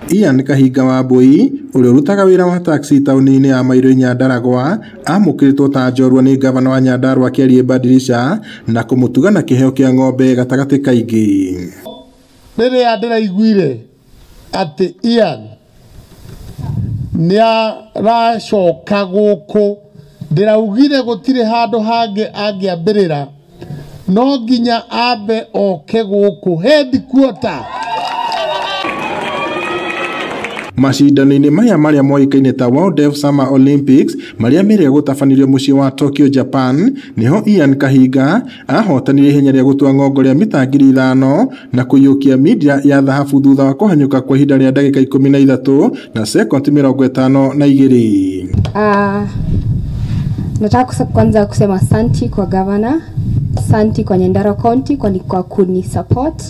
Ian Kahinga Wambui ũrĩa ũrutaga wĩra wa taxi taũni-inĩ ya Mairũ Nyandaragwa amũkĩrĩtwo ta njorua nĩ ngavana wa Nyandarua Kĩarie Badilisha na kũmũtuga na kĩheo kĩa ng'ombe gatagatĩ kaingĩ. Rĩrĩa ndĩraiguire atĩ Ian nĩaracoka gũkũ, ndĩraugire gũtirĩ handũ hangĩ angĩambĩrĩra, no nginya ambe oke gũkũ headquarter. Macindano-inĩ maya marĩa moĩkaine ta World Deaf Summer Olympics marĩa merĩga gũtabanĩrio mũciĩ wa Tokyo, Japan, nĩho Ian Kahinga ahotanire ihenya rĩa gũtua ng'ongo rĩa mita 5,000 na kũiyũkia mindia ya thahabu thutha wa kũhanyũka kwa ihinda rĩa ndagĩka 13 na sekondi 52. Nataka kwanza kusema asanti kwa governor, asanti kwa Nyandarua County kwa kuni support.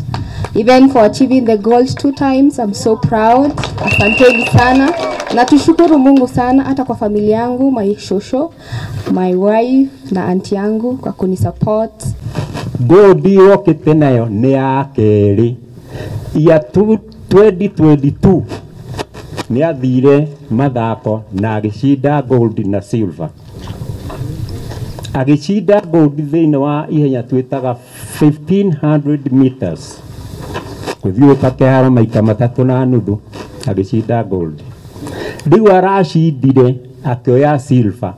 Even for achieving the gold 2 times, I'm so proud. Asanteni sana. Na tushukuru Mungu sana hata kwa familia yangu, my shosho, my wife na auntie yangu kwa kuni support. Gold yokete nayo ni ya keri. Ya 2022 ni athire mathako na agicinda gold na silver. Agicinda gold thĩinĩ wa ihenya twĩtaga 1500 meters. Gũthiũrũrũka kĩharo maita 3.5 agĩcinda gold. Rĩu aracindire akĩoya silver.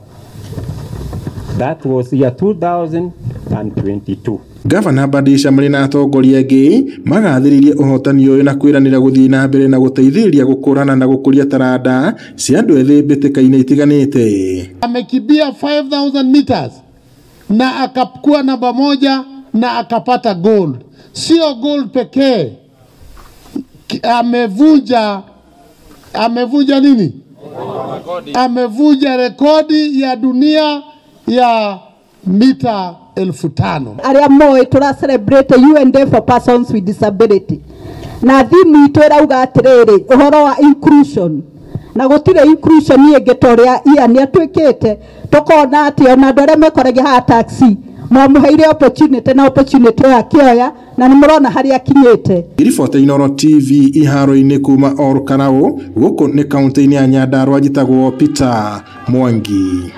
That was year 2022. Gavana Badilisha marĩ na atongoria angĩ magathĩrĩirie ũhotani ũyũ na kwĩranĩra gũthiĩ na mbere na gũteithĩrĩria gũkũrana na gũkũria taranda cia andũ ethĩ mbĩtĩka-inĩ itiganĩte. Amekimbia 5000 meters na akakuwa namba 1 na akapata gold. Sio gold pekee, amevunja nini? Amevunja rekodi ya dunia ya mita 5,000. Aria moe tura celebrate UN Day for Persons with Disability. Na thimu itu irauga atiriri uhoro wa inclusion. Na gutire inclusion ĩngĩ ta ũrĩa Ian atuĩkĩte, tukona atĩ ona andũ arĩa mekoragia haha taxi mamuheire opportunity na opportunity ĩyo akĩoya na nĩ mũrona harĩa akinyĩte. Riboti Inooro TV iharo-inĩ kuma Ol Kalou gũkũ nĩ kaunti-inĩ ya Nyandarua, njĩtagwo Peter Mwangi.